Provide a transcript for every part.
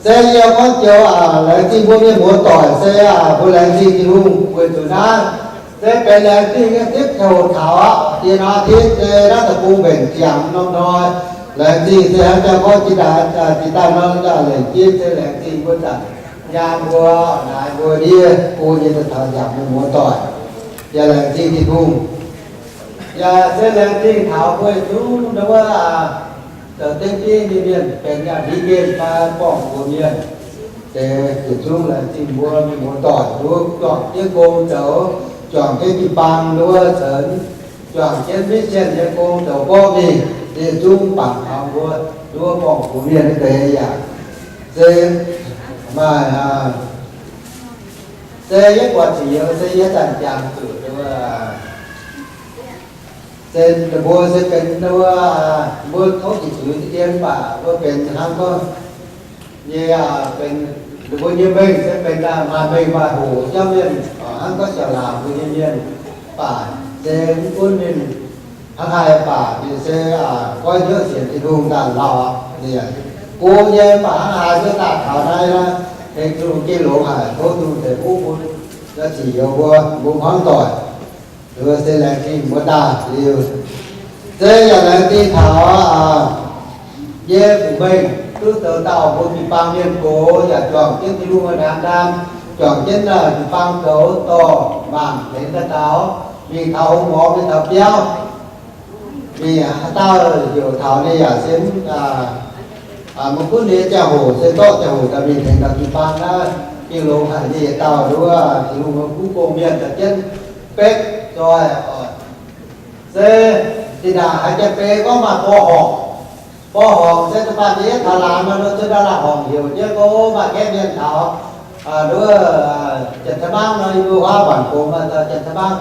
Se yie gorngv joux aac, laengz zingh mbuo mienh muoz doic, se aac, mbuo laengz zingh Tin-Hungh weic zuqc naaiv se benx laengz zingh nyei zipv taux hoqc taux aqv. Diex naaiv tin se naaiv deic-bung mbenc ziangx norm hnoi. Laengz zingh se hnangv jang gorngv jiex daaih, jiex daaih nor, lengc jeiv se laengz zingh mbuo zanc nyaam mbuo, naaiv mbuo ndiev go nyei daaih taux nziaauc mienh muoz doic. Yaac laengz zingh Tin-Hungh. Yaac se laengz zingh taux mbuo yietc zungv ndau wuov zoux dengv bieiv nyei mienh, benx yaac ndie gengh fai borngc mbuox mienh, se yietc zungv laengz zingh mbuo mienh muoz doic, mbuo juangc jienv gong zoux, juangc jienv jiu-baang nduov cenx, juangc jienv mission nyei gong zoux borqv mingh, se yietc zungv bangc taux mbuo nduov borngc mbuox mienh nyei deix yaac se maaih se yie buatc ziux youz se yie zanc jangx zuqc se mbuo se benx mbuo, mbuo tov zuqc zuiz dien mv baac mbuo benx hnangv gorngv nyei, benx ninh mbuo nyei mengh se benx maaih mengh maaih hoc jauv mienh, hnangv gorngv siouc laangc mbuo nyei mienh, mv baac se mv gunv ninh hnangv haaix baac ninh se goiv hnyouv sienx Tin-Hungh daaih lauh aqv. Go nyei mv baac hnangv haaix se daaih taux naaiv, tengx Tin-Hungh gengh longx haic, tov Tin-Hungh ceix fuqv bun ziux youz mbuo, mbuo hmuangv doic, se laengz zingh mbuo daaih liuz, se yaac laengz zingh taux yie fungc mengh duqv zoux dauh mbuo jiu-baang mienh gox yaac juangc jienv Tin-Hungh nyei ndaam, juangc jienv jiu-baang zoux dorh mangc tengx daaih daux, mingh taux hungh morngx mingh taux biauv, mingh haaix dauh heuc taux ninh yaac se mv gunv ninh nyei ziangh hoc se zorqv ziangh hoc daaih mingh tengx taux jiu-baang naaiv, gengh longx haic nyei yietc dauh nduov Tin-Hungh nyei kuv gong mienh daaih jienv betv zoih oc. Se zinh ndaangc haaix jien-beiv gorngv maaih borh horngc. Borh horngc se da'faanh yie taux laangz nor, cuotv ndau laangh horngc heuc jienv gorngv maaih gaeqv mienh taux nduov Janx-Taiv-Mangv nor, yie mbuo huaav buatc gox maaih Janx-Taiv-Mangv.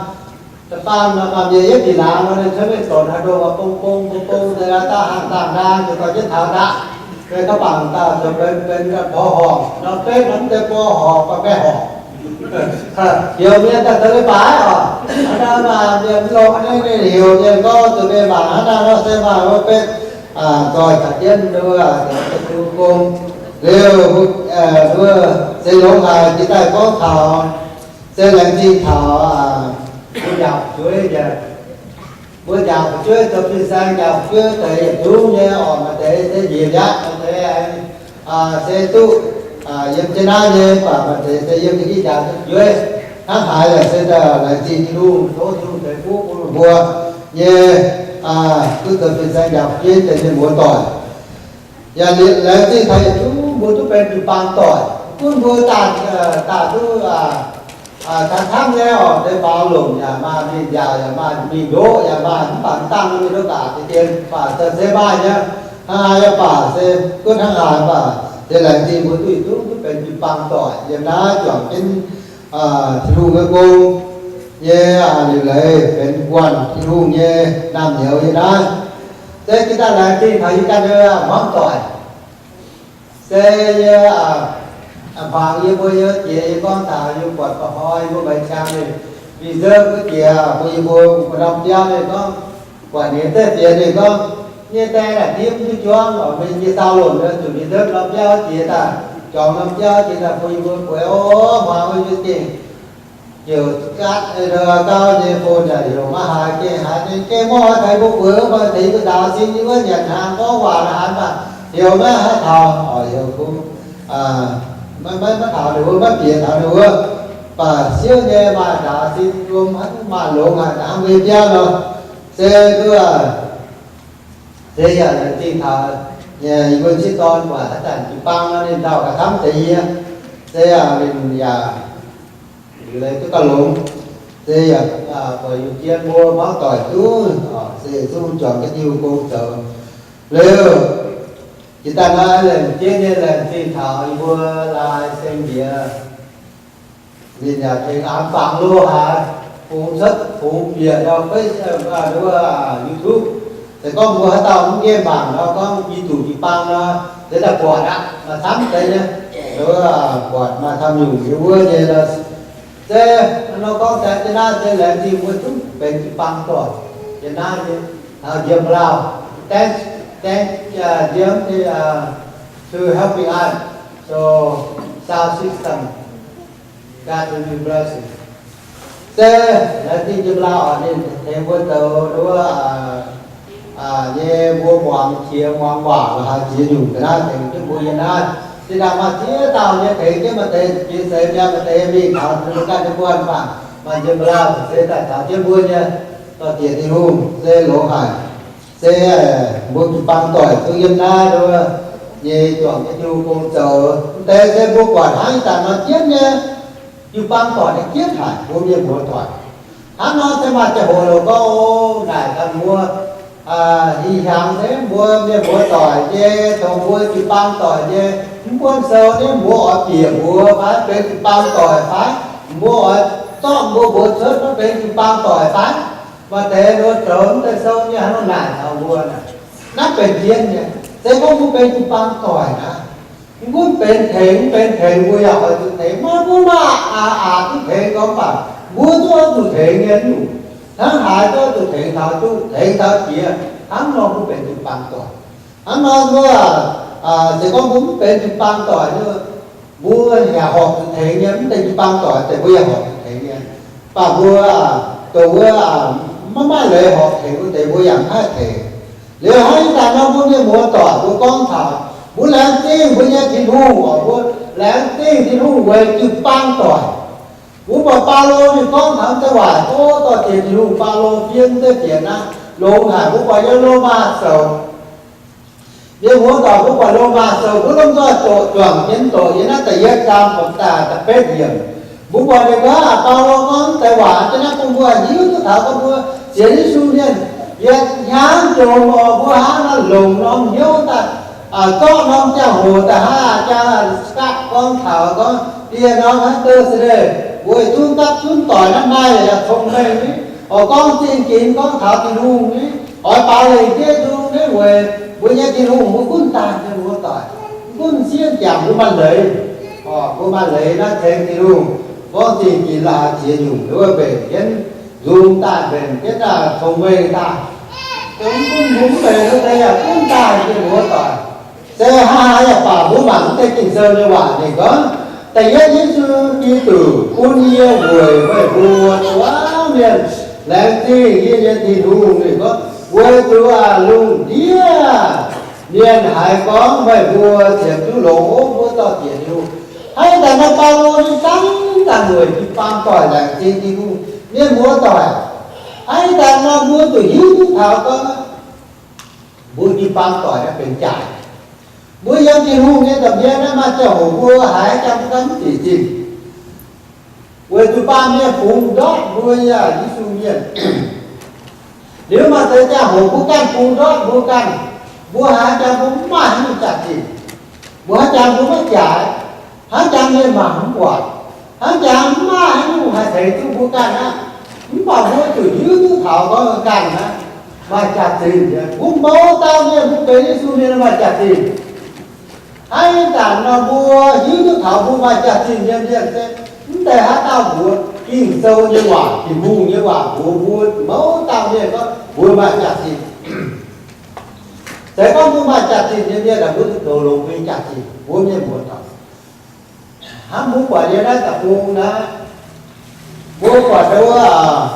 Da'faanh maaih mienh yietv bieqc laangz nor, ninh cuotv mingh donx haaix ndongh bong bong bong bong se daaih hnangv dangh naang ziouc dorh jienv taux ndaqv. Meih gorngv bangc daaih zoux benx benx borh horngc nor, betv nor mv zeiz borh horngc, baac gaeqv horngc. Heuc mienh daaih zoux leiz-baaix oc. Hnangv naaiv maaih mienh mv longx hnangv naaiv, ninh heuc mienh gorngv zuqc mienh mangc hnangv naaiv nor se maaih wuov betv zoih caux jienv nduov zoux jienv gong. Liuz nduov se longx haic jiex daaih gorngv taux se laengz zingh taux mbuo njaaux fu'jueiv nyei. Mbuo njaaux fu'jueiv zoux fin-saeng njaaux fu'jueiv deix yietc zungv nyei oc. Maaih deix se njiec mi'aqv, maaih deix se duqv yiem jienv naaiv nyei, mv baac maaih deix se yiem jienv njaaux fu'jueiv. Hnangv haaix yaac se laengz zingh Tin-Hungh, tov Tin-Hungh ceix fuqv bun mbuo nyei duqv zoux fin-saeng njaaux fu'jueiv deix mienh muoz doic. Yaac laengz zingh taux yietc zungv mbuo duqv benx jiu-baang doic, gunv mbuo daaih, daaih duqv camv-camv nyei oc. Deix faaux longc yaac maaih, mingh nziaauc yaac maaih, mingh ndoqv yaac maaih, mv baac mv dangh mingh ndoqv gaax deix dien, mv baac se maaih nyei. Hnangv haaix yaac baac se gunv hnangv haaix baac se laengz zingh mbuo duqv yietc zungv duqv benx jiu-baang doic yiem naaiv juangc jienv Tin-Hungh nyei gong nyei liuc leiz, benx guanh Tin-Hungh nyei naamh nyouz yiem naaiv. Se jiex daaih laengz zingh taux yie ganh nyei hmuangv doic. Se yie hmuangx yie mbuo nyei jiex, yie gorngv taux yie buatc ba'hnoi yie mbuo meix qangx ninh mingh nzengc wuov jiex, mbuo yie mbuo norm biauv ninh gorngv, buatc ninh zeiv fienx ninh gorngv, nyei die naaic dimv duqv juangv oc, mingh nyei dau lomc zuqc mingh nzengc norm biauv jiex daaih, juangc norm biauv jiex daaih bun yie mbuo bueix. O, hmuangx wuov yie gengh ziouc gaatv gau nyei bun yaac heuc maiv haiz, gengh haiz nyei gengh mv oix taux yie mbuo bueix, mv oix taux yie mbuo nzaaux sin yie wuov nyanc hnaangx gorngv waac haaix baac heuc maiv haaix taux, oix heuc bun maiv, maiv taux ninh wuov, maiv bieqc taux ninh wuov. Baac siouv nyei maaih nzaaux sin lomc hnangv, maaih longx haic hnangv nyei biauv nor. Se duqv se yaac laengz zingh taux yie mbuo sieqv dorn buatc haaix zanc jiu-baang nor ninh ndau gauh camv deix yie. Se yaac ninh yaac liuc leiz duqv gauh longx. Se yaac buatc yungz jien mbuo hmuangv doic duqv, se yietc zungv juangc jienv Tin-Hungh gong zoux. Liuz, jiex daaih naaiv laengz jienv nyei laengz zingh taux yie mbuo Lai Seng Ndiex. Ninh yaac tengx an fangx lo haaix, fungx cuotv fungx bieqc ndau Face, YouTube. Se gorngv mbuo haaix dauh mv nqemh mangc nor, gorngv i zuqc jiu-baang nor, se daaih buatc aqv, maaih camv deix nyei. Buatc maaih camv nyungc yie wuov nyei nor. Se nor gorngv se jienv naaiv se laengz zingh mbuo zungv benx jiu-baang doic. Jienv naaiv nyei, njiemc lauh, thanks, thanks, njiemc, to helping us. So, sound system, God will be blessing. Se, laengz zingh Janx-Mbuo Laauh oc, ninh tengx mbuo zoux wuov, nyei mbuo muangx qiex muangx waac lorqc, haih ziex nyungc ga'naaiv tengx jienv mbuo yiem naaiv. Zinh ndaangc maaih ziex dauh nyei tengx jienv maaih deix jiex seix mi'aqv, maaih deix mingh taux mbuo ganh nyei buonv baac maaih Janx-Mbuo Laauh se daaih taux jienv mbuo nyei, dorh diex Tin-Hungh se longx haic. Se mbuo jiu-baang doic zungv yiem naaiv wuov nyei juangc nyei Tin-Hungh gong zoux. Mv deix se mbuo buatc hnangv ih zanc nor jienv nyei jiu-baang doic naaiv jienv haic, mbuo mienh muoz doic. Hnangv nor se maaih ziangh hoc lorqc gorngv, o, naaic ganh mbuo ih hnyangx se mbuo mienh muoz doic nyei, dongh mbuo jiu-baang doic nyei, mv buonv sou nyei mbuo oix bieqc mbuox fai benx jiu-baang doic fai, mbuo oix zorqv mbuo mbuox cuotv maiv benx jiu-baang doic fai. Maaih deix mbuo zoux mv deix sou nyei hnangv nor naaic taux mbuo naaic, naaiv benx jienv nyei. Se gorngv mbuo benx jiu-baang doic naaic, mv gunv benx tengx mv benx tengx, mbuo yaac oix zuqc tengx. Maiv gunv maaih aqc aqc duqv tengx gorngv baac, mbuo zungv oix zuqc tengx nyei nyungc. Hnangv haaix zungv oix zuqc tengx taux duqv, tengx taux jiex. Hnangv nor mbuo benx jiu-baang doic. Hnangv nor mbuo, se gorngv mbuo mv benx jiu-baang doic, mbuo yaac horpc zuqc tengx nyei. Mv deix jiu-baang doic deix mbuo yaac horpc zuqc tengx nyei. Mv baac mbuo, dongh wuov, maiv maaih leiz horpc tengx wuov deix mbuo yaac mv haih tengx. Liuz hnangv ih zanc nor mbuo mienh muoz doic mbuo gorngv taux mbuo laengz zingh mbuo nyei Tin-Hungh oc, mbuo laengz zingh Tin-Hungh weic jiu-baang doic. Mbuo buatc Baulo ninh gorngv taux mv deix waac, o, dorh diex Tin-Hungh. Baulo fiev mv deix diex naaiv longx haic. Mbuo buatc yiem Lomaa Sou, mienh muoz doic, mbuo buatc Lomaa Sou mbuo lomh nzoih doqc juangc jienv doqc yiem naaiv da'yietv zaang daaih da'betv yiemc. Mbuo buatc ninh gorngv, Baulo gorngv mv deix waac jienv naaiv bun mbuo hiuv duqv taux gorngv mbuo sienx Yesu mienh yietc hnyangx jomc oc, mbuo hnangv naaiv longc norm hnyouv daaih, zorqv norm ziangh hoc daaih hnangv jang sqaqv gorngv taux gorngv dieh norm hnangv Thursday, weic zunv gapv zunv doic naaiv maaih yaac cong-mengh ni, oix gorngv zingh ginx gorngv taux Tin-Hungh ni, oix baaux lengc jeiv nzung ni weic mbuo nyei Tin-Hungh mbuo gunv daaih nyei muoz doic. Mv gunv sieqv jangc mbuo maaih leiz, mbuo maaih leiz naaiv tengx Tin-Hungh gorngv zingh ginx la'haaix ziex nyungc nduov mbenc jienv nzung daaih, mbenc jienv cong-mengh daaih. Mv gunv mbuo mv benx wuov deix yaac gunv daaih nyei muoz doic. Se hnangv haaix yaac baac mbuo mangc mv deix Ging-Sou nyei waac ninh gorngv, da'yietv Yesu Giduc bun yie weic meih mbuo zuangx mienh laengz zingh yie nyei Tin-Hungh. Ninh gorngv weic zuqc lungh ndiev mienh haiz gorngv meih mbuo ziepc zuqc longx, o, mbuo dorh diex Tin-Hungh. Hnangv ih zanc naaiv Baulo ninh zanc zanc weic jiu-baang doic laengz zingh Tin-Hungh. Mienh muoz doic, hnangv ih zanc nor mbuo zuqc hiuv duqv taux gorngv mbuo jiu-baang doic naaiv benx jaaix. Mbuo yiem Tin-Hungh nyei nza'hmien naaiv maaih ziangh hoc mbuo haiz jangx mbuo ganh mv zic zinh, weic zuqc baamh mienh bungx ndortv mbuo, yaac Yesu mienh. Liuz maaih deix ziangh hoc mbuo ganh bungx ndortv mbuo ganh, mbuo haiz jangx mbuo mv maaih haaix nyungc jaax zinh, mbuo haiz jangx mbuo maiv jaaix, haiz jangx mienh mangc mv buatc, haiz jangx mv maaih haaix nyungc haih tengx duqv mbuo ganh aqv. Mv baac mbuo zuqc hiuv duqv taux gorngv ganh naaiv maaih jaax zinh nyei. Mbuo mouz dauh mienh mbuo benx Yesu mienh maaih jaax zinh. Hnangv ih zanc nor mbuo hiuv duqv taux mbuo maaih jaax zinh nyei mienh se mv deix haaix dauh mbuox Ging-Sou nyei waac, Tin-Hungh nyei waac mbuox mbuo mouz dauh mienh gorngv mbuo maaih jaax zinh. Se gorngv mbuo maaih jaax zinh nyei mienh aeqv, mbuo zuqc zoux longx mbuo nyei jaax zinh, mbuo mienh muoz doic. Hnangv mbuo buatc yiem naaiv deic-bung naaiv, mbuo buatc wuov,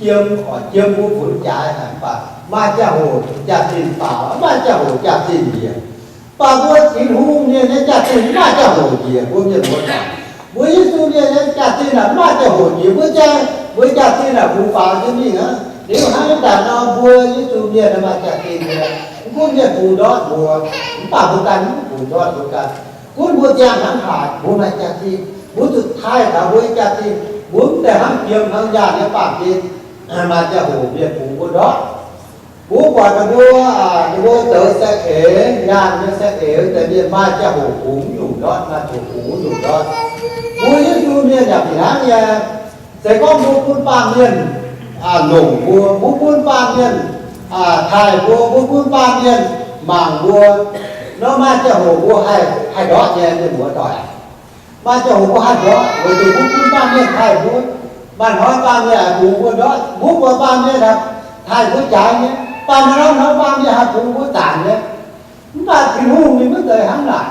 jiem, jiem mbuo funx jaaix haic, mv baac maaih ziangh hoc jaax zinh faaux, maaih ziangh hoc jaax zinh njiec. Mv baac mbuo Tin-Hungh mienh nyei jaax zinh maaih ziangh hoc njiec, mbuo mienh muoz doic. Mbuo Yesu mienh nyei jaax zinh naaic maaih ziangh hoc njiec, mbuo jaax, mbuo jaax zinh naaic bungx faaux jienv mingh aqv. Liuz hnangv ih zanc nor mbuo Yesu mienh maaih jaax zinh nyei, mv gunv mienh bungx ndortv mbuo, mv baac mbuo ganh mv bungx ndortv mbuo ganh. Gunv mbuo ziangh hnangv haaix, mbuo maaih jaax zinh, mbuo zuqc taaih taux mbuo nyei jaax zinh. Mbuo mv zeiz hnangv jiem hnangv nyaanh nyei baamh gen, maaih ziangh hoc mienh bungx mbuo ndortv. Mbuo buatc ninh mbuo, ninh mbuo zoux saeng-eix, nyaanh nyei saeng-eix wuov deix mienh maaih ziangh hoc bungx nyungc ndortv, maaih ziangh hoc bungx nyungc ndortv. Mbuo Yesu mienh yaac fih hnangv nyei. Se gorngv mbuo bun baamh mienh longc mbuo, mbuo bun baamh mienh taaih mbuo, mbuo bun baamh mienh mangc mbuo, nor maaih ziangh hoc mbuo haih, haih ndortv nyei, mienh muoz doic. Maaih ziangh hoc mbuo haih ndortv weic zuqc mbuo bun baamh mienh taaih mbuo. Maaih hnoi baamh mienh haih bungx mbuo ndortv, mbuo buatc baamh mienh haih taaih mbuo jaaix nyei, baamh hnoi hnoi baamh mienh haih bungx mbuo zaanc nyei. Mv baac Tin-Hungh ninh maiv zeiz hnangv naaic.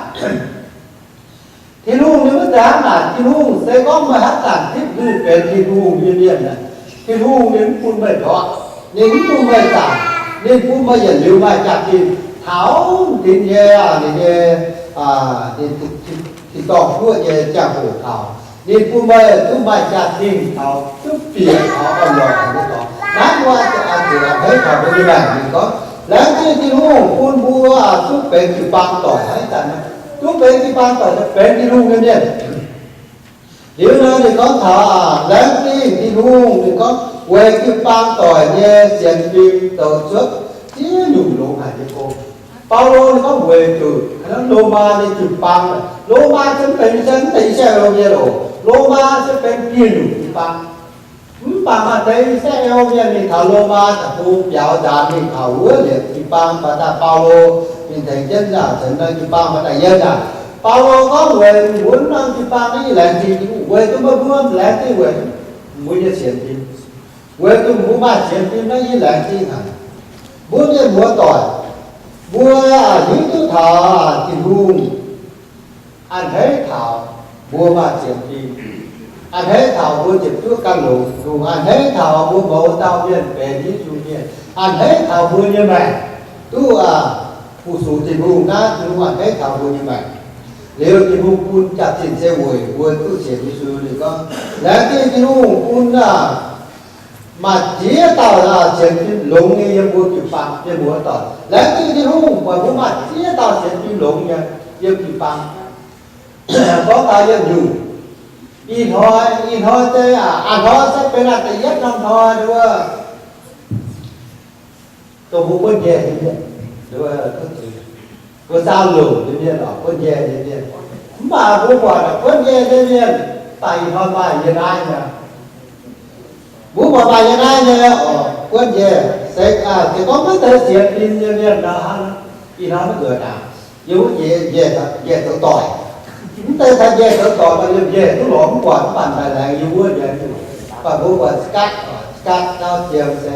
Hnangv naaic, Tin-Hungh se gorngv meih haaix zanc zipv lui benx Tin-Hungh nyei mienh, Tin-Hungh ninh mv bun meih ndortv, ninh mv bun meih zaangc, ninh bun meih yietc liuz maaih jaax-zinh taux dinx nyei, ninh nyei, ninh tin-dorngh guoqv nyei ziangh hoc taux, ninh bun meih duqv maaih jaax-zinh taux duqv bieqc taux orn-lorqc nyei dorngx. Naaiv mbuo oix zuqc a'hneiv taux mbuo nyei maengc. Ninh gorngv, laengz zingh Tin-Hungh bun mbuo duqv benx jiu-baang doic. Haaix zanc duqv benx jiu-baang doic, benx Tin-Hungh nyei mienh. Liuz nor ninh gorngv taux, laengz zingh Tin-Hungh, ninh gorngv weic jiu-baang doic nyei sienx fim zoux cuotv ziex nyungc longx haic nyei gong. Baulo ninh gorngv weic zuqc Lomaa nyei jiu-baang, Lomaa se mv benx, se mv benx I^saa^laa^en mienh oc. Lomaa se benx dieh nyungc jiu-baang. Mv baac maaih deix I^saa^laa^en mienh mingh taux Lomaa deic-bung biaux nzaanx mingh taux wuov liepc jiu-baang, baac daaih Baulo mingh tengx jienv nzaangc caux norm jiu-baang, baac daaih yiem nzaangc. Baulo gorngv weic mbuo norm jiu-baang naaiv yie laengz zingh Tin-Hungh, weic zuqc mbuo mbuo laengz zingh weic mbuo nyei sienx fim, weic zuqc mbuo maaih sienx fim naaiv yie laengz zingh haic. Mbuo mienh muoz-doic, mbuo hiuv duqv taux Tin-Hungh a'hneiv taux mbuo maaih sienx fim, a'hneiv taux mbuo ziepc zuoqv gan longx, Tin-Hungh a'hneiv taux mbuo mouz dauh mienh benx Yesu mienh, a'hneiv taux mbuo nyei maengc duqv fu-sux Tin-Hungh. Naaiv Tin-Hungh a'hneiv taux mbuo nyei maengc. Liuz Tin-Hungh bun jaax-zinh se weic mbuo duqv sienx Yesu. Ninh gorngv, laengz zingh Tin-Hungh bun maaih ziex dauh sienx fim longx nyei yiem mbuo jiu-baang nyei muoz-doic. Laengz zingh Tin-Hungh buatc mbuo maaih ziex dauh sienx fim longx nyei yiem jiu-baang. Gorngv taux yietc nyungc, ih hnoi, ih hnoi se, a'hnoi se benx da'yietv norm hnoi wuov, dongh mbuo buonv-njaeh nyei mienh, mbuo saau longc nyei mienh oc, buonv-njaeh nyei mienh. Mv baac mbuo buatc buonv-njaeh nyei mienh daaih ih hnoi maaih yie naaiv nyei. Mbuo buatc maaih yie naaiv nyei oc, buonv-njaeh se, se gorngv maiv zeiz sienx fim nyei mienh nor, ih hnoi maiv nzuonx aqv. Yie wuov njaeh, njaeh zoux doic. Mv zeiz taux njaeh zoux doic, maaih liemh njaeh duqv lorz mv buatc, mv baac daaih laengz yie wuov njaeh. Mv baac mbuo buatc Scott, Scott Tauv Jiem se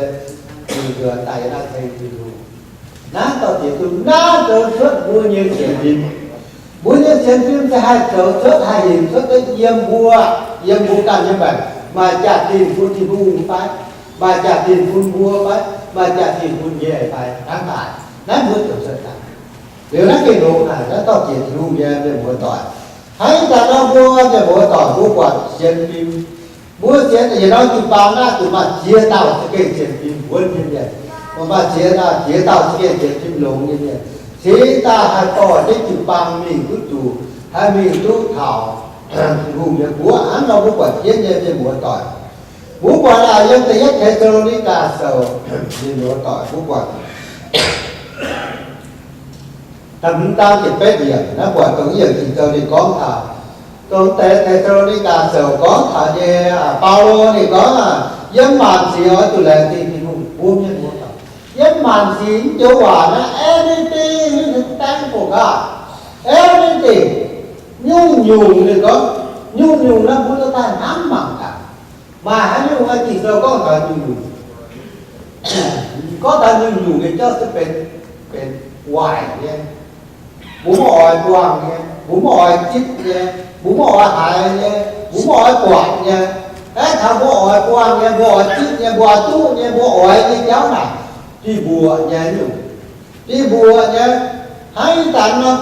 ninh nzuonx daaih yiem naaiv ceng Tin-Hungh. Naaiv dauh ziex duqv naaiv zoux cuotv mbuo nyei sienx fim. Mbuo nyei sienx fim se haih zoux cuotv, haih hinc cuotv deix yiem mbuo, yiem mbuo ganh nyei maengc, maaih jaax-zinh bun Tin-Hungh fai, maaih jaax-zinh bun mbuo fai, maaih jaax-zinh bun njaeh fai, hnangv naaic. Naaiv mbuo zoux cuotv daaih. Liuz naaiv gengh longx haic, naaiv dauh ziex Tin-Hungh nyei mienh muoz-doic. Hnangv ih zanc nor mbuo mienh muoz-doic mbuo buatc sienx fim, mbuo sienx yietc norm jiu-baang naaiv zuqc maaih ziex dauh za'gengh sienx fim wuonv nyei mienh, maaih ziex dauh, ziex dauh za'gengh sienx fim longx nyei mienh, cingx daaih haih dorh jienv jiu-baang mingh duqv zuqc, haih mingh duqv taux Tin-Hungh nyei guoqv. Hnangv nor mbuo buatc jienv nyei mienh muoz-doic. Mbuo buatc yiem da'yietv Te^saa^lo^ni^gaa Sou, mienh muoz-doic, mbuo buatc da'hmz zaang ziepc betv yiemc, naaiv buatc dongh yiemc Ging-Sou ninh gorngv taux, dongh deix Te^saa^lo^ni^gaa Sou gorngv taux nyei, Baulo ninh gorngv, yiem maanc sic oix zuqc laengz zingh Tin-Hungh. Mbuo mienh muoz-doic, yiem maanc sic mv joux waac naaiv, everything is thankful God, everything, nyungc-nyungc ninh gorngv, nyungc-nyungc naaiv mbuo dorh daaih hnamv mangc gaax. Maaih haaix nyungc Ging-Sou gorngv taux nyungc-nyungc? Gorngv taux nyungc-nyungc nyei jauv se benx, benx waaic nyei. Mbuo maiv oix buangh nyei, mbuo maiv oix zipv nyei, mbuo maiv oix haiz nyei, mbuo maiv oix buatc nyei. Aeqv, taux mbuo oix buangh nyei, mbuo oix zipv nyei, mbuo oix duqv nyei, mbuo oix nyei jauv naaic, dieh mbuoqc nyei nyungc. Dieh mbuoqc nyei. Hnangv ih zanc nor,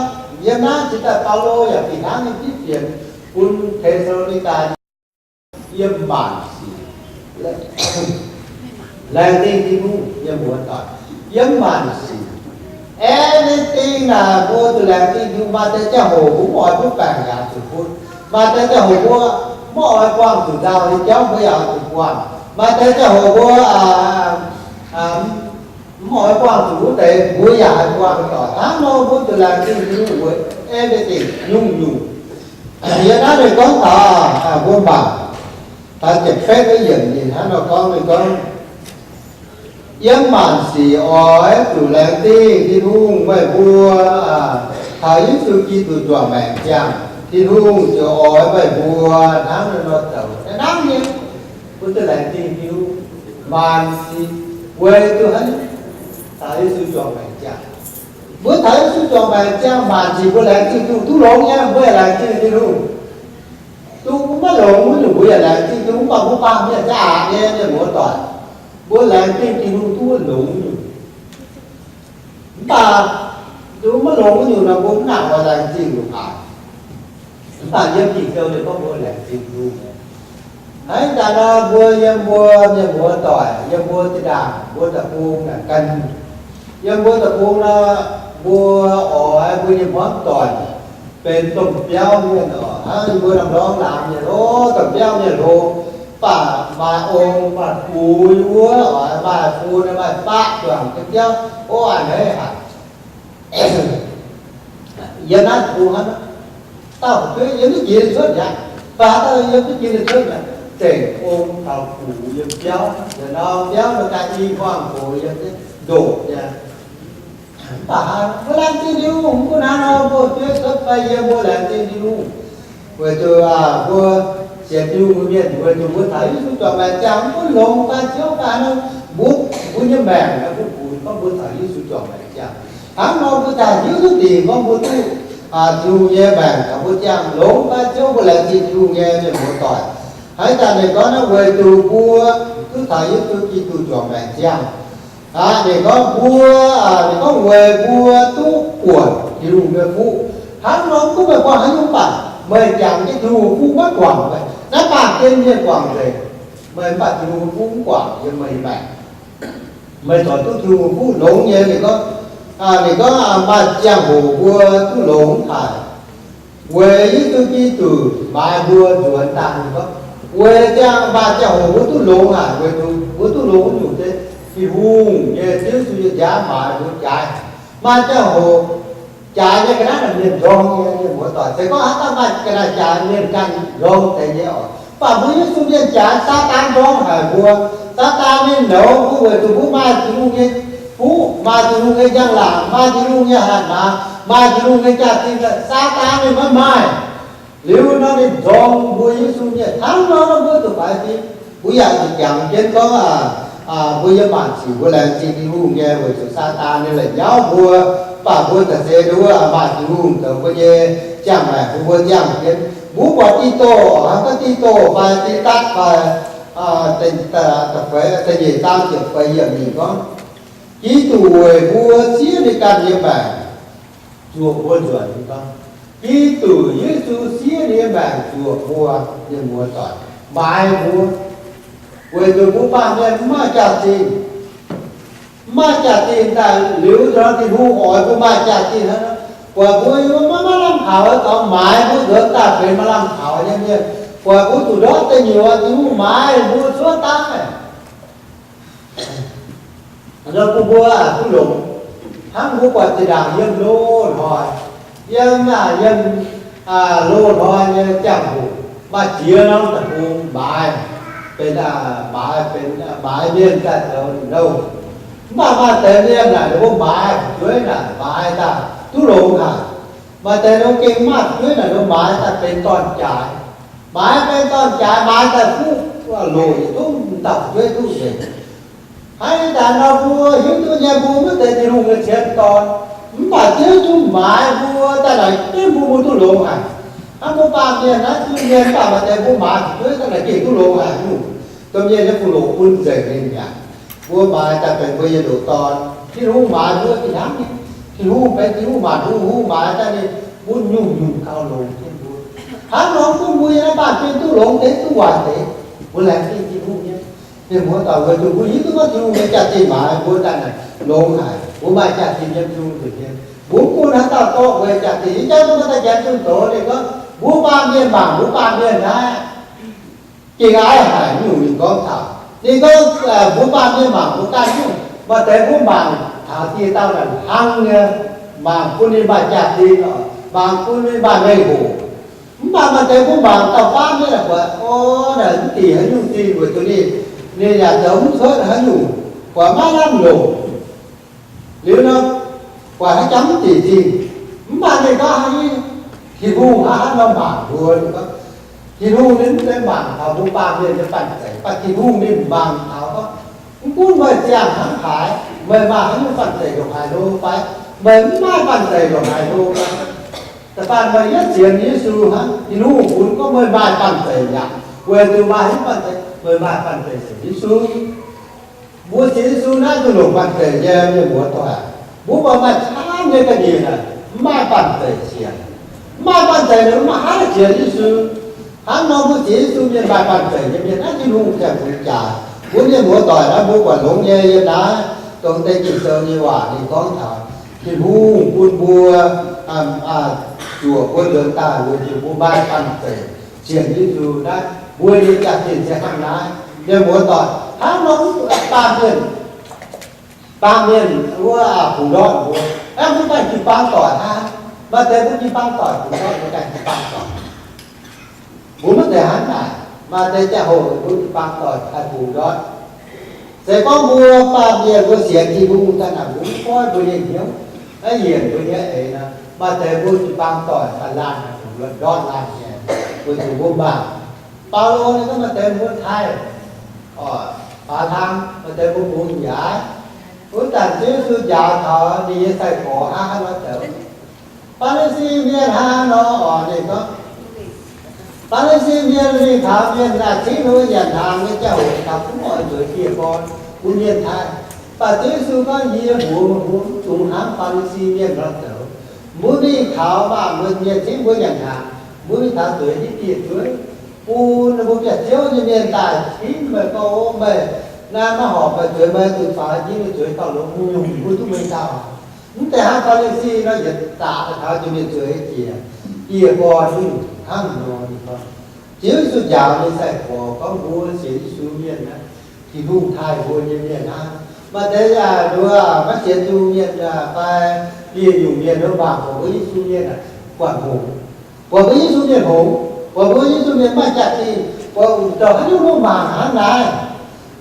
yiem naaiv cingx daaih Baulo yaac fih hnangv nyei zipv fienx bun Te^saa^lo^ni^gaa yiem maanc sic laengz zingh Tin-Hungh nyei muoz-doic. Yiem maanc sic, everything naaic mbuo zuqc laengz zingh Tin-Hungh. Maaih deix ziangh hoc mbuo mv oix butv baengc yaac zuqc butv. Maaih deix ziangh hoc mbuo mv oix buangh zuqc nzauh nyei jauv mbuo yaac zuqc buangh. Maaih deix ziangh hoc mbuo mv oix buangh zuqc wuov deix mbuo yaac haih buangh doic. Hnangv nor mbuo zuqc laengz zingh Tin-Hungh weic everything, nyungc-nyungc. Yiem naaiv ninh gorngv taux, mbuo mangc taux ziepc betv yiemc ninh hnangv nor gorngv, ninh gorngv, yiem maanc sic oix zuqc laengz zingh Tin-Hungh meih mbuo, taux Yesu Giduc juangc maengc ziangh, Tin-Hungh ziouc oix meih mbuo hnangv nor zoux. Hnangv nyei, mbuo zuqc laengz zingh Tin-Hungh maanc sic weic zuqc taux Yesu juangc maengc ziangh. Mbuo taux Yesu juangc maengc ziangh maanc sic mbuo laengz zingh Tin-Hungh duqv longx nyei, mbuo yaac laengz zingh Tin-Hungh. Zuqc maiv longx nyungc mbuo yaac laengz zingh Tin-Hungh, mv baac mbuo baamh mienh za'gengh nyei mienh muoz-doic, mbuo laengz zingh Tin-Hungh duqv longx nyungc. Mv baac zuqc maiv longx nyungc nor, mbuo mv nangc oix laengz zingh nyungc haaix. Mv baac yiem Ging-Sou ninh gorngv mbuo laengz zingh Tin-Hungh. Hnangv naaic nor, mbuo yiem mbuo mienh muoz-doic, yiem mbuo zinh ndaangc mbuo deic-bung naaic gan, yiem mbuo deic-bung nor, mbuo oix mbuo nyei hmuangv doic benx domh biauv mienh oc. Hnangv yie mbuo ndortv laangz mienh, o, domh biauv mienh hlo, mv baac maaih ong maaih gux yiem wuov oc, maaih fun maaih faqv juangc jienv biauv, o, a'hneiv haic. Yiem naaiv deic-bung hnangv, dauh fu'jueiv yiem duqv jiex cuotv mi'aqv, fai haaix dauh yiem duqv jiex cuotv mi'aqv, zengc ong caux gux yiem biauv, yietc norm biauv nor daaih i hmuangx gox yiem ndoqc nyei. Mv baac mbuo laengz zingh Tin-Hungh, mv gunv hnangv nor mbuo fu'jueiv cuotv fai yiem, mbuo laengz zingh Tin-Hungh. Weic zuqc mbuo sienx Tin-Hungh nyei mienh, weic zuqc mbuo caux Yesu juangc maengc ziangh, mv gunv longx fai ciouv fai nor, mbuo, mbuo nyei maengc naaiv bun bun gorngv mbuo caux Yesu juangc maengc ziangh. Hnangv nor mbuo jaa hiuv duqv dingc gorngv mbuo duqv Tin-Hungh nyei maengc caux mbuo ziangh, longx fai ciouv, mbuo laengz zingh Tin-Hungh nyei mienh muoz-doic. Hnangv naaic ninh gorngv naaiv, weic zuqc mbuo duqv caux Yesu Giduc juangc maengc ziangh. Aqv, ninh gorngv mbuo, ninh gorngv weic mbuo duqv buonc Tin-Hungh nyei fuqv. Hnangv nor mv gunv meih buangh haaix nyungc, mv baac meih jangx jienv Tin-Hungh fuqv maiv guangc meih. Naaiv baamh gen mienh guangc nzengc, meih mv baac Tin-Hungh fuqv mv guangc yiem meih maengc. Meih corc duqv Tin-Hungh fuqv longx nyei. Ninh gorngv, ninh gorngv maaih ziangh hoc mbuo duqv longx haic, weic Yesu Giduc maaiz mbuo nzuonx daaih. Ninh gorngv weic ziangh, maaih ziangh hoc mbuo duqv longx haic, weic zuqc mbuo duqv longx nyungc se Tin-Hungh nyei Ziouv Yesu nyei nziaamv maaiz mbuo jaaix. Maaih ziangh hoc jaaix nyei ga'naaiv naaic mienh nzorng nyei, mienh muoz-doic. Se gorngv haaix dauh maaih ga'naaiv jaaix, mienh ganh nzorng deix nyei oc. Mv baac mbuo Yesu mienh jaaix, Saadaan nzorng haic mbuo. Saadaan ninh nouz mbuo weic zuqc mbuo maaih Tin-Hungh nyei fuqv, maaih Tin-Hungh nyei njang-laangc, maaih Tin-Hungh nyei hatc maaz, maaih Tin-Hungh nyei jaax-zinh, Saadaan ninh maiv maaih. Liuz nor ninh nzorng mbuo Yesu mienh. Hnangv nor nor mbuo zuqc faix fim. Mbuo yaac zuqc jangx jienv gorngv, mbuo yiem maanc sic mbuo laengz zingh Tin-Hungh nyei, weic zuqc Saadaan ninh la'nyauv mbuo. Mv baac mbuo za'gengh nduov maaih Tin-Hungh zoux mbuo nyei ziangh maengc bun mbuo ziangh jienv. Mbuo buatc Dito, hnangv gorngv Dito fai Tidatv fai, da'nyeic zaang ziepc feix yiemc ninh gorngv, Giduc weic mbuo siev ninh ganh nyei maengc zuoqc mbuo nzuonx. Ninh gorngv, Giduc Yesu siev ninh nyei maengc zuoqc mbuo, mienh muoz-doic, maaiz mbuo, weic zuqc mbuo baamh mienh mv maaih jaax-zinh. Mv maaih jaax-zinh daaih liuz, nor Tin-Hungh oix mbuo maaih jaax-zinh hnangv. Buatc mbuo yiem maiv maaih lamh kaux, dorh maaiz mbuo nzuonx daaih benx maaih lamh kaux nyei mienh. Buatc mbuo zuqc ndortv deic nyuoz, Tin-Hungh maaiz mbuo cuotv daaih. Nor bun mbuo duqv longx. Hnangv mbuo buatc zinh ndaangc yiem loz-hnoi, yiem, yiem loz-hnoi nyei ziangh hoc, maaih ziex norm deic-bung maaiz, benx, maaiz benx, maaiz mienh daaih zoux nouh. Mv baac maaih deix mienh naaic, ninh mbuo maaiz fu'jueiv naaic maaiz daaih duqv longx haic. Maaih deix ninh gengh maaih fu'jueiv naaic, ninh maaiz daaih benx dorn-jaaix. Maaiz benx dorn-jaaix, maaiz daaih fuqv loc yietc zungv dauh fu'jueiv duqv nzengc. Hnangv naaic nor mbuo hiuv duqv nyei, mbuo maiv zeiz Tin-Hungh nyei cien dorn, mv baac Ziouv Yesu maaiz mbuo daaih naaic, gengh bun mbuo duqv longx haic. Hnangv mbuo baamh mienh naaiv, Ziouv mienh mv baac maaih deix mbuo maaiz fu'jueiv daaih naaic gengh duqv longx haic nyungc. Domh mienh nyei fuqv loc bun nzengc ninh mi'aqv. Mbuo maaiz daaih benx mbuo nyei ndoqc dorn. Tin-Hungh maaiz mbuo fih hnangv nyei. Tin-Hungh benx Tin-Hungh maanc hungh, maaiz daaih ninh bun nyungc-nyungc gauh longx jienv mbuo. Hnangv nor gunv mbuo nyei naaiv baamh gen duqv longx deix duqv waaic deix, mbuo laengz zingh Tin-Hungh nyei. Mienh muoz-doic, weic zuqc mbuo hiuv duqv gorngv Tin-Hungh nyei jaax-zinh maaiz mbuo daaih naaic longx haic, mbuo maaih jaax-zinh yiem Tin-Hungh nzengc nyei. Mbuo mv bun haaix dauh dorh mbuo nyei jaax-zinh. Ih jaax mbuo maaih daaih janx zunh doz, ninh gorngv mbuo baamh mienh mangc mbuo baamh mienh naaiv gengh aiv haic nyungc. Ninh gorngv taux, ninh gorngv, mbuo baamh mienh mangc mbuo ganh nyungc. Maaih deix mbuo mangc taux dieh dauh naaic hnangv nyei, mangc bun ninh maaih jaax-zinh oc, mangc bun ninh maaih mengh hoc. Mv baac maaih deix mbuo mangc dauh faamv nyei naaic buatc, o, naaic mv dingc haaix nyungc zingh weic zuqc ninh, ninh yaac zoux mv cuotv haaix nyungc, buatc maiv lamh longc. Liuz nor, buatc haaix jangx mv dingc zingh. Mv baac ninh gorngv haaix nyungc, Tin-Hungh hnangv haaix nor mangc mbuo, ninh gorngv, Tin-Hungh ninh mv zeiz mangc taux mbuo baamh mienh nyei banh zeic, mv baac Tin-Hungh ninh mangc taux gorngv, mv gunv meih ziangh hnangv haaix, meih maaih haaix nyungc banh zeic ndongc haaix hlo fai, meih mv maaih banh zeic ndongc haaix hlo fai, Da'faanh meih yietv sienx Yesu hnangv, Tin-Hungh bun gorngv meih maaih banh zeic yaac weic zuqc maaih haaix nyungc banh zeic, meih maaih banh zeic sienx Yesu. Mbuo sienx Yesu naaiv duqv longc banh zeic nyei, mienh muoz-doic. Mbuo buatc maaih camv nyei ga'nyiec naaic, mv maaih banh zeic sienx. Mv maaih banh zeic naaic, mv maaih haaix sienx Yesu. Hnangv nor mbuo sienx Yesu mienh maaih banh zeic nyei mienh naaiv, Tin-Hungh ziangh hoc jaax. Mbuo mienh muoz-doic naaiv mbuo buatc longx nyei yiem naaiv dongh deix Ging-Sou nyei waac ninh gorngv taux Tin-Hungh bun mbuo zuoqc mbuo nzuonx daaih weic zuqc mbuo maaih banh zeic sienx Yesu naaiv. Mbuo nyei jaax-zinh se hnangv naaiv, mienh muoz-doic. Hnangv nor baamh mienh, baamh mienh wuov bungx ndortv mbuo, aeqv, mbuo ganh jiu-baang doic hnangv. Maaih deix mbuo jiu-baang doic bungx ndortv, mbuo ganh jiu-baang doic. Mbuo maiv zeiz hnangv naaic, maaih deix ziangh hoc mbuo jiu-baang doic haih bungx ndortv. Se gorngv mbuo baamh mienh mbuo sienx Tin-Hungh daaih naaic, mbuo mv goiv mbuo nyei hnyouv, maiv yienc mbuo nyei eix nor, maaih deix mbuo jiu-baang doic haih laanh haic, ndortv laanh nyei, weic zuqc mbuo mangc. Baulo ninh gorngv maaih deix mbuo taaih, oc, faaux hlang, maaih deix mbuo bungx yaac, wuov zanc Ziouv Yesu njaaux taux ninh nyei sai-gorx hnangv haaix nor zoux. Faa^li^si Mienh hnangv nor oc, ninh gorngv, Faa^li^si Mienh mingh taux mienh naaic cingv ninh mbuo nyanc hnaangx nyei ziangh hoc taux kuv oix nzueic dieh gorn bun mienh taaih. Mv baac Ziouv Yesu gorngv, Yie mbuox meih mbuo, mv dungx hnangv Faa^li^si Mienh nor zoux. Mbuo mingh taux maanc mienh cingv mbuo nyanc hnaangx, mbuo mingh taux zueiz diqv dieh zueiz, bun ninh mbuo biauv-ziouv nyei mienh daaih cingv meih gorngv, Ov, meih naaiv maiv horpc meih zueiz, meih zuqc faaux njimv meih zueiz gauh longx nyungc, mbuo duqv meih dauh. Mv zeiz hnangv Faa^li^si nor yietc zaqc daaih taux jiex mienh zueiz jiex, dieh gorn hnangv nor. Ninh gorngv Ziouv Yesu njaaux ninh sai-gorx gorngv mbuo sienx Yesu mienh naaiv, Tin-Hungh taaih mbuo nyei mienh hnangv. Maaih deix yaac nduov maiv sienx Tin-Hungh mienh fai dieh nyungc mienh wuov mangc buatc mbuo Yesu mienh aeqv, buatc hngongx, buatc mbuo Yesu mienh hngongx, buatc mbuo Yesu mienh maiv jaax-zinh, buatc zoux haaix nyungc mbuo mangc hnangv naaiv.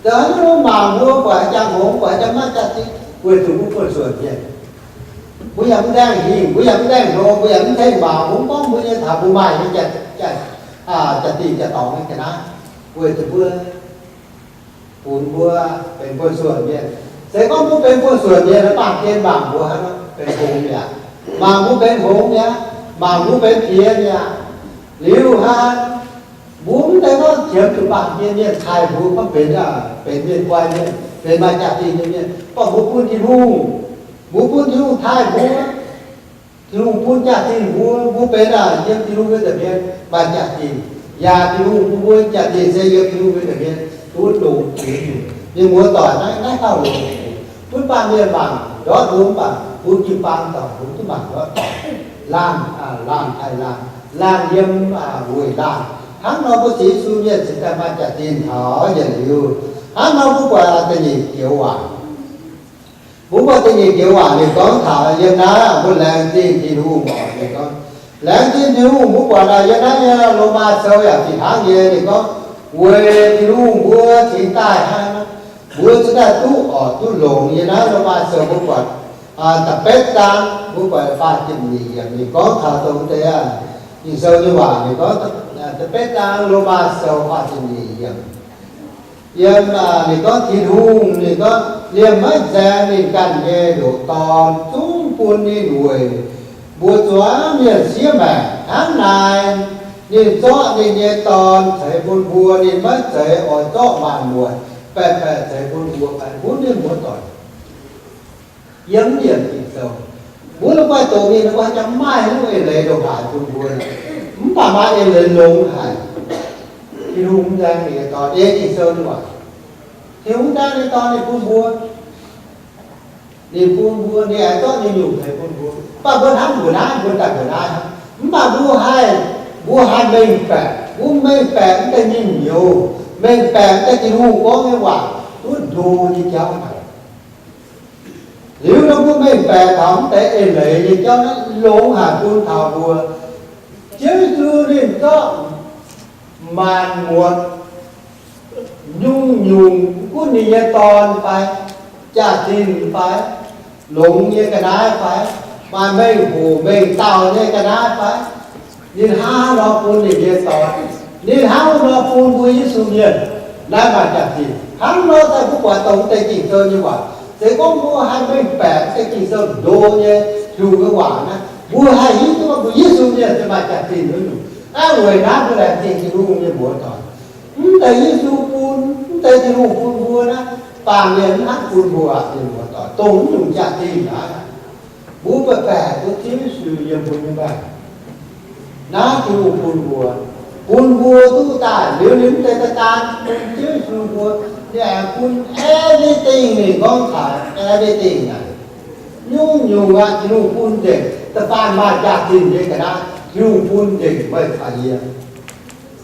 Zoux haaix nyungc mbuo mangc mbuo buatc haaix jangx hngongx, buatc haaix jangx maiv jaax-zinh, weic zuqc mbuo buonv-suonc mienh. Mbuo yaac mv nzaeng hingh, mbuo yaac mv nzaeng hlo, mbuo yaac mv ceng mauz, mbuo mv gorngv mbuo nyei taux mbuo maaih nyei jaax-zinh jaax-dorngx nyei ga'naaiv, weic zuqc mbuo funx mbuo benx buonv-suonc mienh. Se gorngv mbuo benx buonv-suonc mienh, baamh gen mangc mbuo hnangv nor benx hngongx mi'aqv. Mangc mbuo benx hngongx mi'aqv. Mangc mbuo benx piex mi'aqv. Liuz hnangv, mbuo mv zeiz gorngv qiemx zuqc baamh gen mienh taaih mbuo gorngv benx, benx mienh guai mienh, benx maaih jaax-zinh nyei mienh, mv baac mbuo bun Tin-Hungh, mbuo bun Tin-Hungh taaih mbuo. Tin-Hungh bun jaax-zinh mbuo, mbuo benx yiem Tin-Hungh nyei nza'hmien maaih jaax-zinh, yaac Tin-Hungh bun mbuo jaax-zinh se yiem Tin-Hungh nyei nza'hmien duqv longx jiex nyungc. Mienh muoz-doic, naaiv, naaiv gauh longx, bun baamh mienh mangc ndortv mbuo, mv baac mbuo jiu-baang doic mbuo duqv mangc ndortv. Laanh, laanh taaih laanh, laanh yiem weic laanh. Hnangv nor mbuo sienx Yesu mienh cingx daaih maaih jaax-zinh taux yietc liuz. Hnangv nor mbuo buatc da'nyeic joux waac. Mbuo buatc da'nyeic joux waac ninh gorngv taux yiem naaiv mbuo laengz zingh Tin-Hungh oc. Ninh gorngv, laengz zingh Tin-Hungh, mbuo buatc yiem naaiv nyei Lomaa Sou yaac fih hnangv nyei. Ninh gorngv, weic Tin-Hungh mbuo cingx daaih hnangv, mbuo cingx daaih duqv orqc, duqv longx. Yiem naaiv Lomaa Sou mbuo buatc da'betv zaang, mbuo buatc faah ziepc nyeic yiemc, ninh gorngv taux dongh deix Ging-Sou nyei waac. Ninh gorngv, da'betv zaang Lomaa Sou faah ziepc nyeic yiemc. Yiem, ninh gorngv Tin-Hungh, ninh gorngv, liemh maiv nzaeng ninh ganh nyei ndoqc Dorn zungv bun ninh weic mbuo zuangx mienh siev maengc. Hnangv naaic, ninh zorqv ninh nyei Dorn ceix bun mbuo. Ninh maiv zeiz oix zorqv maanc muotc baeqc baeqc ceix bun mbuo fai mbuo mienh muoz-doic. Yiem yiemc Ging-Sou, mbuo la'guaih doqc mingh, la'guaih jangx maaih haaix nyungc eix-leiz ndongc haaix bun mbuo, mv baac maaih eix-leiz longx haic. Tin-Hungh mv nzaeng ninh nyei Dorn, ei Ging-Sou nyei waac. Tin-Hungh mv nzaeng ninh Dorn ninh bun mbuo. Ninh bun mbuo, ninh aengx zorqv nyungc-nyungc ceix bun mbuo. Mv baac mbuo hnamv mbuoqc naaiv, mbuo daaih mbuoqc naaiv hnangv. Mv baac mbuo haih, mbuo haih mengh baeqc. Mbuo mengh baeqc mv deix nyinh-nyouh, mengh baeqc mv deix Tin-Hungh gorngv nyei waac duqv ndo nyei jauv naaic. Liuz nor mbuo mengh baeqc taux mv deix eix-leiz nyei jauv naaiv longx haic bun taux mbuo. Ziouv Yesu ninh zorqv maanc muotc nyungc-nyungc, gunv ninh nyei dorn fai, jaax-zinh fai, longx nyei ga'naaiv fai, maaih mengh hoc mengh dauh nyei ga'naaiv fai, ninh hnangv haaix nor bun ninh nyei dorn? Ninh hnangv haaix nor bun mbuo Yesu mienh? Naaiv maaih jaax-zinh hnangv nor daaih mbuo buatc dongh deix Ging-Sou nyei waac. Se gorngv mbuo haih mengh baeqc deix Ging-Sou ndo nyei, heuc nyei waac naaiv, Mbuo haih hiuv duqv mbuo Yesu mienh se maaih jaax-zinh wuov nyungc. Naaiv weic naaiv mbuo laengz zingh Tin-Hungh nyei muoz-doic. Mv deix Yesu bun, mv deix Tin-Hungh bun mbuo naaiv, baamh mienh mv hnangv bun mbuo aqv, mienh muoz-doic, dongh wuov nyungc jaax-zinh naaiv. Mbuo baeqc baeqc duqv Ziouv Yesu yiem mbuo nyei maengc. Naaiv Tin-Hungh bun mbuo, bun mbuo duqv daaih liuz, liuz mv deix daaih daan bun Ziouv Yesu mbuo, ninh aengx bun everything, ninh gorngv taux everything naaic. Nyungc-nyungc aqv, Tin-Hungh bun nzengc, da'faanh maaih jaax-zinh nyei ga'naaiv, Tin-Hungh bun nzengc meih caux yie.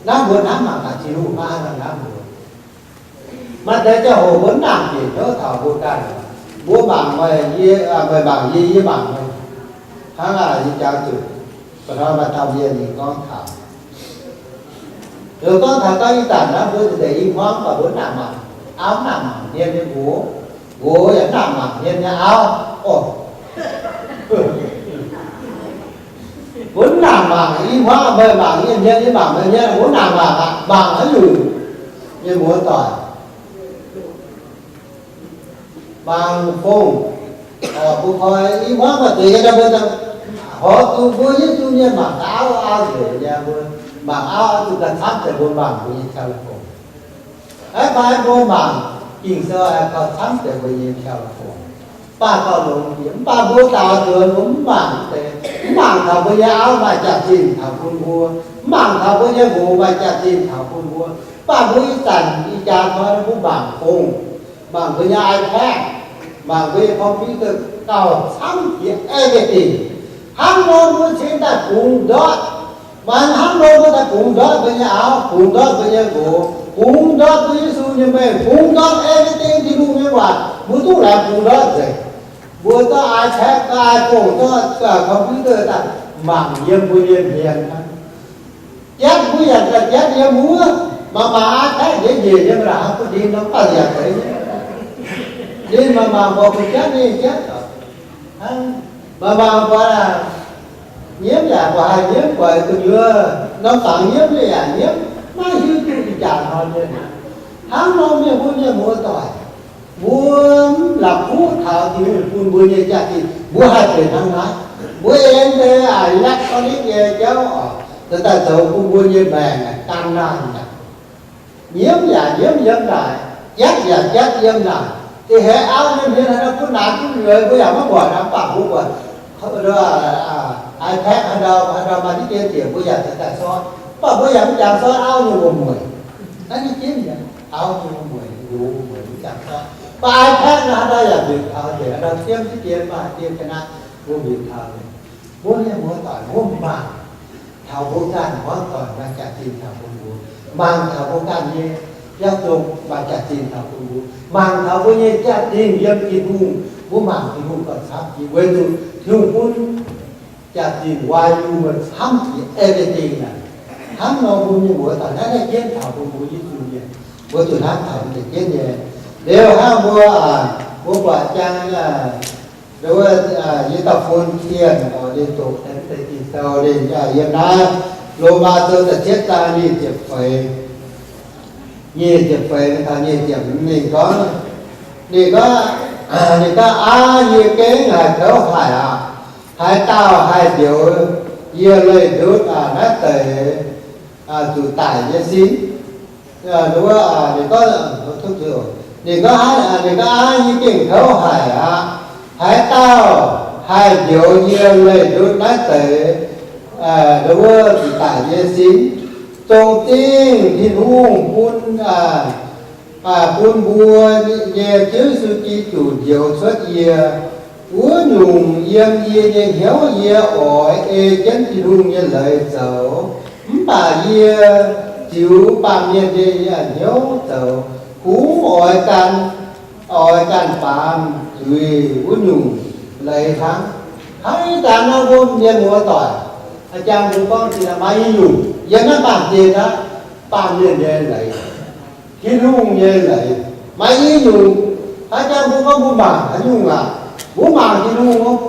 Naaiv mbuo hnamv mangc gaax Tin-Hungh hnangv haaix nor hnamv mbuo. Maaih deix ziangh hoc mbuo mv nangc bieqc hnyouv taux mbuo ganh. Mbuo mangc meih, yie, meih mangc yie, yie mangc meih. Hnangv naaic yie jangx zuqc, ba'hnoi maaih dauh mienh ninh gorngv taux, ninh gorngv taux gorngv ih zanc naaiv mbuo nzengc i hmuangv baac mbuo mv nangc mangc auv, mv nangc mangc hmien nyei nqox, nqox yaac mv nangc mangc hmien nyei auv. Orqc, mbuo mv nangc mangc i hmuangv, meih mangc yie hmien, yie mangc meih hmien, mbuo mv nangc mangc aqv. Mangc haaix nyungc? Mienh muoz-doic, mangc fongc. Mbuo koi i hmuangv maaih deix nyei, mbuo horpc zuqc mbuo Yesu mienh mangc auv, auv nzengc nyei, mbuo mangc auv, auv zuqc ganh camv deix mbuo mangc mbuo nyei telephone. Aeqv, mbuo mangc Ging-Sou aengx gauh camv deix mbuo nyei telephone. Mv baac gauh longx jiex, mv baac mbuo daaux nzuonx mbuo mv mangc deix, mv mangc taux mbuo nyei auv maaih jaax-zinh taux bun mbuo, mv mangc taux mbuo nyei nqox maaih jaax-zinh taux bun mbuo. Mv baac mbuo ih zanc ih jaax hnoi mbuo mangc fongc, mangc mbuo nyei iPad, mangc mbuo nyei computer, gauh camv jiex everything. Hnangv nor mbuo cingx daaih bungx ndortv. Maaih hnangv nor mbuo daaih bungx ndortv mbuo nyei auv, bungx ndortv mbuo nyei nqox, bungx ndortv mbuo Yesu nyei mengh, bungx ndortv everything Tin-Hungh nyei waac, mbuo duqv laengz bungx ndortv nzengc. Mbuo zorqv iPad, zorqv iPhone, zorqv computer daaih mangc yiem mbuo nyei hmien hnangv. Jatv mbuo yaac daaih jatv yiem wuov, mangc mangc iPad njiec njiec yiem naaic, butv ndin nor mv baac yaac deix nyei. Ninh mangc mangc mbuo jatv ninh jatv oc. Mangc mangc mbuo nyiemv yaac mbuo haih nyiemv, buatc gu'nyuoz norm fangx nyiemv ninh yaac nyiemv, maiv hiuv duqv ih jaax hnoi mienh. Hnangv nor mienh mbuo mienh muoz-doic, mbuo mv la'kuqv taux Tin-Hungh bun mbuo nyei jaax-zinh, mbuo haih benx hnangv naaiv. Mbuo aengx deix electronic nyei jauv oc, daaih zoux bun mbuo nyei maengc gan naanh aqv. Nyiemv yaac nyiemv yiem naaic, jatv yaac jatv yiem naaic. Da'heix auv nyei hmien haaix nor bun naanc bun nzueic mbuo yaac maiv muangx, mv baac mbuo buatc iPad haaix ndau, haaix ndau maaih diqv dien ziec mbuo yaac daaih sortv. Mv baac mbuo yaac mv jangx sortv auv nyei wuom-mueic. Naaiv nyei jienv mi'aqv, auv nyei wuom-mueic, nqox wuom-mueic mv jangx sortv. Mv baac iPad naaiv haaix ndau yaac mbiutc taux nzengc, haaix ndau siemv diqv dien maaih dien ga'naaiv mbuo mbiutc taux nzengc. Mbuo mienh muoz-doic mbuo mangc taux mbuo ganh muoz-doic maaih jaax-zinh taux bun mbuo, mangc taux mbuo ganh nyei biauv zong maaih jaax-zinh taux bun mbuo, mangc taux mbuo nyei jaax-zinh yiem Tin-Hungh, mbuo mangc Tin-Hungh gauh camv jiex weic zuqc Tin-Hungh bun jaax-zinh wai-nyungc camv jiex everything naaic. Hnangv nor mbuo mienh muoz-doic naaiv, naaiv jienv taux bun mbuo Yesu mienh, mbuo zuqc hnamv taux mbuo za'gengh nyei. Liuz hnangv mbuo, mbuo buatc jang, wuov, yie dauh fun tien oc, ninh doqc deix Ging-Sou ninh yiem naaiv Lomaa Sou da'cietv zaang nyic ziepc feix, nyic ziepc feix taux nyic ziepc, ninh gorngv, ninh gorngv, ninh gorngv, Aav, yie gengh haiz kouv haic aqv. Haaix dauh haih njoux yie leih ndutv naaiv deix zuqc daic nyei sin? Ninh gorngv, ninh gorngv, Aav, yie gengh kouv haic aqv. Haaix dauh haih njoux yie leih ndutv naaiv deix wuov zuqc daic nyei sin? Zong zingh Tin-Hungh bun, bun mbuo nyei Ziouv Yesu Giduc njoux cuotv yie, wuov nyungc yiem yie nyei hnyouv yie oix ei jienv Tin-Hungh nyei leiz zoux. Mv baac yie ziux baamh mienh nyei hnyouv zoux, kungx oix gan, oix ganh baamz zuiz wuov nyungc leiz hnangv. Hnangv ih zanc nor mbuo mienh muoz-doic, jang mbuo gorngv zinh maaih i nyungc yiem naaiv baamh gen aqv, baamh mienh nyei leiz, Tin-Hungh nyei leiz, maaih i nyungc. Haaix jang mbuo gorngv mbuo mangc haaix nyungc aqv? Mbuo mangc Tin-Hungh,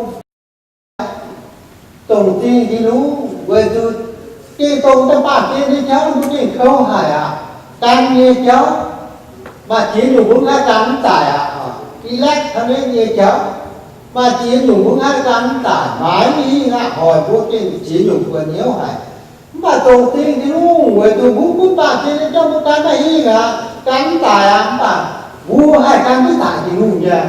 dongh zingh Tin-Hungh weic zuqc gengh dongh daaih baamh gen nyei jauv mbuo gengh kouv haic aqv. Gan nyei jauv, maaih ziex nyungc mbuo mv haih gan mv zaic aqv. Electronic nyei jauv, Maaih ziex nyungc mbuo haih gan mv daic, maaiz mv hingh aqv. Hoic mbuo gengh ziex nyungc buonc hnyouv haic. Mv baac dongh zingh Tin-Hungh weic zuqc mbuo bun baamh gen nyei jauv mbuo gan maiv hingh aqv, gan mv daic aqv. Mv baac mbuo haih gan duqv daic Tin-Hungh nyei.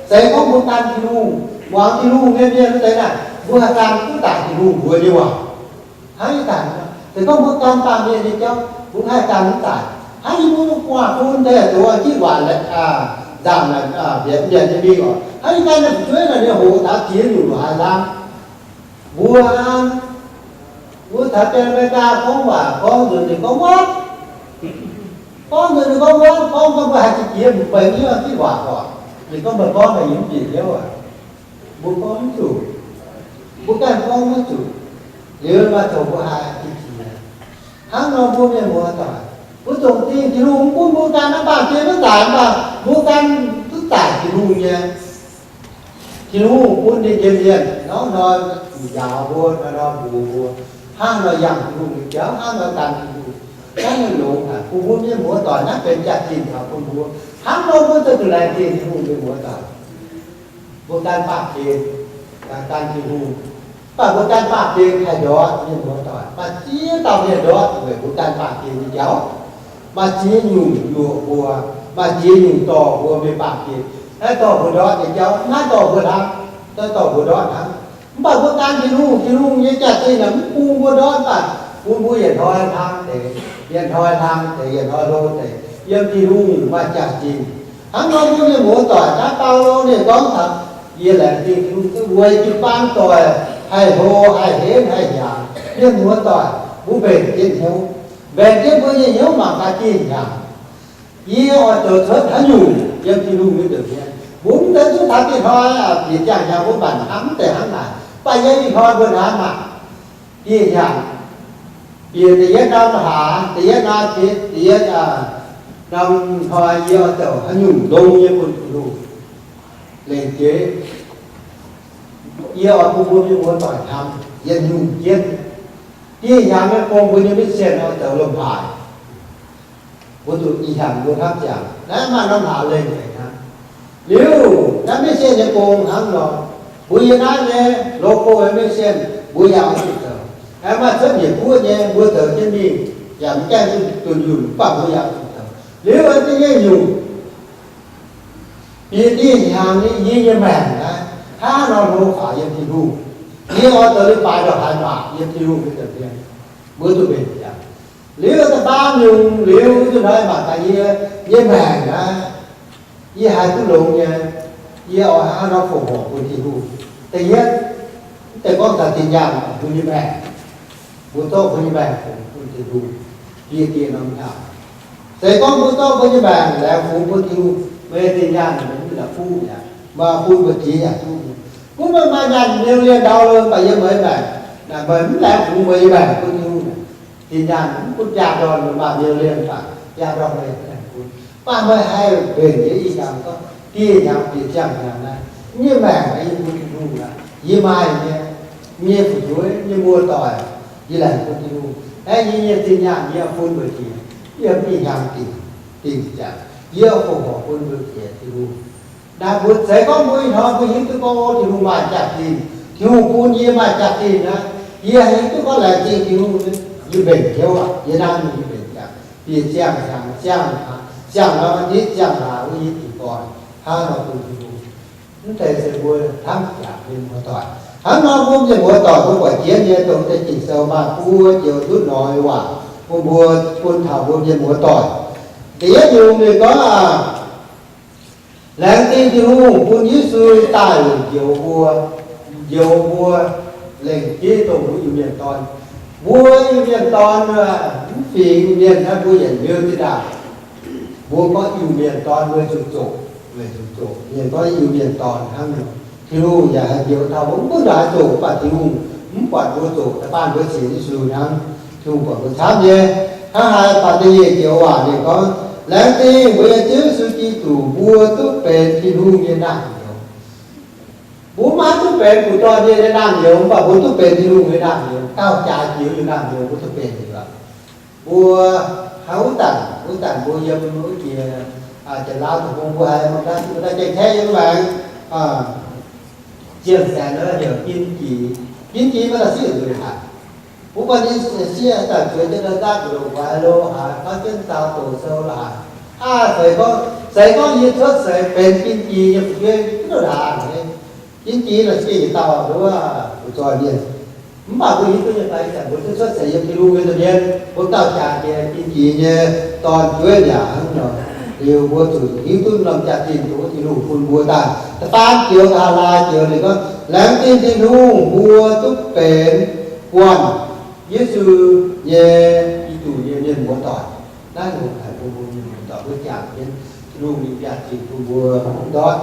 Se gorngv mbuo gan Tin-Hungh, muangx Tin-Hungh nyei mienh wuov deix naaic, mbuo haih gan duqv daic Tin-Hungh mbuox nyei waac. Hnangv ih zanc, se gorngv mbuo gan baamh mienh nyei jauv, mbuo haih gan mv daic. Hnangv yie mbuo gu'nguaaz bun deix zuqc jiv waanc nzangc naaic, mbiaetc mbiaetc nyei mingh oc. Hnangv yie gan naaiv fu'jueiv naaic, ninh hoqc taux ziex nyungc haaix hnangv. Mbuo, mbuo taux Janx-America gorngv waac gorngv nzunc ninh gorngv wuov, gorngv nzunc ninh gorngv wuov, gorngv gorngv mbuo haih jiex jiex mv benx yie jiv waanc oc. Ninh gorngv meih gorngv naaic yie mv bieqc hnyouv aqv. Mbuo gorngv mv zuqc, mbuo ganh gorngv mv zuqc. Liuz maaih zoux mbuo haih jiex jiex. Hnangv nor mbuo mienh muoz-doic, mbuo dongh zingh Tin-Hungh mv gunv mbuo gan naaiv baamh gen mv daic mv baac mbuo gan duqv daic Tin-Hungh nyei. Tin-Hungh bun ninh nyei mienh hnangv nor njaaux mbuo, hnangv nor mbuox mbuo, hnangv nor yangh Tin-Hungh nyei jauv, hnangv nor gan Tin-Hungh. Hnangv nor longx haic. Bun mbuo mienh muoz-doic naaiv benx jaax-zinh taux bun mbuo. Hnangv nor mbuo ziouc zuqc laengz zingh Tin-Hungh, mienh muoz-doic. Mbuo gan baamh gen, gan Tin-Hungh. Mv baac mbuo gan baamh gen haih ndortv, mienh muoz-doic. Maaih ziex dauh mienh ndortv weic mbuo gan baamh gen nyei jauv. Maaih ziex nyungc yuoqc mbuo, maaih ziex nyungc dorh mbuo mingh baamh gen. Naaiv dorh mbuo ndortv nyei jauv, naaiv dorh mbuo hnangv, naaiv dorh mbuo ndortv hnangv. Mv baac mbuo gan Tin-Hungh, Tin-Hungh nyei jaax-zinh naaic mv bun mbuo ndortv, mv baac bun mbuo yietc hnoi hlang deix, yietc hnoi hlang deix, yietc hnoi hlo deix yiem Tin-Hungh maaih jaax-zinh. Hnangv nor mbuo mienh muoz-doic, naaiv Baulo ninh gorngv taux, yie laengz zingh Tin-Hungh weic jiu-baang doic haih hlo, haih henv, haih hnyangx. Mienh muoz-doic, mbuo mbenc jienv hnyouv, mbenc jienv mbuo nyei hnyouv mangc gaax zinh hnyangx. Yie oix zoux cuotv haaix nyungc yiem Tin-Hungh nyei nza'hmien? Mbuo mv zeiz duqv taux dieh hnoi bieqc ziangh hnyangx mbuo mangc hnangv mv zeiz hnangv naaic, mv baac yiem ih hnoi mbuo hnamv maah, dieh hnyangx, bieqc da'yietv norm hlaax, da'yietv norm, da'yietv norm hnoi yie oix zoux haaix nyungc longx nyei bun Tin-Hungh. Lengc jeiv yie oix bun mbuo mienh muoz-doic hnamv yietc nyungc jienv. Dieh hnyangx nyei gong mbuo nyei mission oix zoux lomh haaix? Mbuo zuqc ih hnyangx mbuo hnamv ziangx naaiv maaih norm hlaax lengh haic hnangv. Liuz naaiv mission nyei gong hnangv nor, mbuo yiem naaiv nyei local mission mbuo yaac oix zuqc zoux. Aengx maaih cuotv nyeic guoqv nyei mbuo zoux jienv mingh yaac mv gaengh zuqc dunh yunh, mv baac mbuo yaac oix zuqc zoux. Liuz aengx za'gengh nyungc bieqc dieh hnyangx nyei yie nyei maengc naaiv hnangv nor hlo faaux yiem Tin-Hungh. Yie oix zoux leiz-baaix ndongc haaix maac yiem Tin-Hungh nyei nza'hmien, mbuo zuqc mbenc ziangx. Liuz da'faam nyungc liuz, zuqc hnoi mangc gaax yie nyei maengc naaiv, yie haiz duqv longx nyei, yie oix hnangv nor fongc horc bun Tin-Hungh. Da'yietv, mv zeiz gorngv taux zinh nyaanh mbuo nyei maengc, mbuo zorqv mbuo nyei maengc fongc bun Tin-Hungh, dieh dieh norm nyaanh. Se gorngv mbuo zorqv mbuo nyei maengc laengz fungx bun Tin-Hungh, meih zinh nyaanh meih mv la'kuqv mi'aqv, meih bun mbu'ziex yaac duqv nyei. Gunv meih maaih nyaanh miuc-lienh ndau lo, mv baac yiem meih maengc naaic meih mv laengz fungx meih nyei maengc bun Tin-Hungh naaic, zinh nyaanh mv bun biaa ndorn meih maaih miuc-lienh baac biaa ndorn meih mv laengz fungx. Mv baac meih haih mbenc nyei ih hnyangx gorngv, dieh hnyangx bieqc ziangh hnyangx naaiv, yie nyei maengc naaiv yie bun Tin-Hungh aqv. Yie maaih nyei, yie nyei fu'jueiv, yie nyei muoz-doic, yie laengz bun Tin-Hungh. Aeqv, yie nyei zinh nyaanh yie bun mbu'ziex, yie mv ih hnyangx dingc, dingc ziangx, yie fongc horc bun mbu'ziex Tin-Hungh. Naaiv mbuo se gorngv mbuo ih hnoi mbuo hiuv duqv gorngv Tin-Hungh maaih jaax-zinh, Tin-Hungh bun yie maaih jaax-zinh naaiv, yie hiuv duqv gorngv laengz zingh Tin-Hungh, yie mbenc hnyouv aqv, yie hnamv yie mbenc ziangx, bieqc ziangh hnyangx, ziangh hlaax, ziangh norm a'ndiev, ziangh hlaax wuov yie dingc gorn hnangv nor bun Tin-Hungh. Mv zeiz se mbuo hnamv jaax mienh muoz-doic. Hnangv nor mbuo mienh muoz-doic mbuo buatc jienv nyei dongh deix Ging-Sou maaih buo joux ndutv norm waac bun mbuo, bun taux mbuo mienh muoz-doic. Da'yietv nyungc ninh gorngv aqv, laengz zingh Tin-Hungh bun Yesu daaih njoux mbuo, njoux mbuo lengc jeiv dongh mbuo Iu-Mienh dorn. Mbuo Iu-Mienh dorn mv fingx mienh naaiv mbuo yietc liuz zinh ndaangc mbuo gorngv Iu-Mienh dorn, mbuo zuqc zoqc, weic zuqc zoqc mienh gorngv Iu-Mienh dorn hnangv nor. Tin-Hungh yaac haih njoux taux mbuo mv gunv ndongc haaix zoqc, mv baac Tin-Hungh mv buatc mbuo zoqc, da'faanh mbuo sienx Yesu hnangv, Tin-Hungh buatc mbuo camv nyei. Hnangv haaix baac da'nyeic joux waac ninh gorngv, laengz zingh mbuo nyei Ziouv Yesu Giduc, mbuo duqv benx Tin-Hungh nyei naamh nyouz. Mbuo maiv duqv benx fu'jueiv mienh nyei naamh nyouz, mv baac mbuo duqv benx Tin-Hungh nyei naamh nyouz, gauh jaaix jiex nyei naamh nyouz mbuo duqv benx liuz aqv. Mbuo hnangv wuov zanc, wuov zanc mbuo yiem wuov jiex Janx-Laauv deic-bung, mbuo haiz mbuo daaih gengh kaeqv yiem maengx, Zienh saengx nor heuc Ginv Jix. Ginv Jix maaih da'sieqv nzueic haic. Mbuo buatc ninh sieqv daaih zueiz jienv nor, daav gu'ndongx guaix lo haaix, fai jienv daaux doqc sou lo haaix, aav seix gorngv, seix gorngv yie cuotv seix benx Ginv Jix nyei fu'jueiv, mv duqv ndaangc. Ginv Jix naaic se yietc dauh nduov fu'zoih mienh. Mv baac mbuo hiuv duqv nyei fai, ih zanc mbuo duqv cuotv seix yiem Tin-Hungh nyei nza'hmien, mbuo dauh jaax jiex Ginv Jix nyei dorn-jueiv yaac hnangv nor. Liuz mbuo zuqc hiuv duqv norm jaax-zinh dongh Tin-Hungh bun mbuo daaih. Da'faam joux, da'faam joux ninh gorngv, laengz zingh Tin-Hungh mbuo duqv benx buangh Yesu nyei, Giduc nyei mienh muoz-doic. Naaiv longc haic bun mbuo mienh muoz-doic, mbuo jangx jienv Tin-Hungh nyei jaax-zinh bun mbuo. Ndortv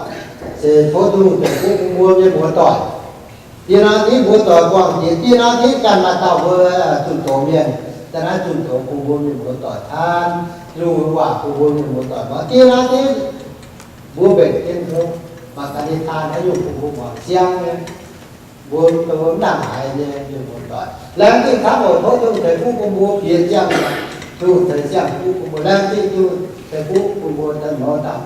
se tov Tin-Hungh ceix fuqv bun mbuo mienh muoz-doic. Dieh norm hnoi mbuo doic buangh jiex, dieh norm hnoi ganh maaih dauh mbuo zunh doz mienh, da'naaiv zunh doz bun mbuo mienh muoz-doic taan Tin-Hungh waac bun mbuo mienh muoz-doic mangc. Dieh norm hnoi mbuo mbenc jienv hnyouv mangc gaax ninh taan haaix nyungc bun mbuo muangx siang nyei. Mbuo mv nangc haaix nyei mienh muoz-doic. Laengz zingh camv oc. Tov Tin-Hungh ceix fuqv bun mbuo, piex ziangh, Tin-Hungh ceix ziangh fuqv bun mbuo. Laengz zingh Tin-Hungh ceix fuqv bun mbuo daaih mouz dauh.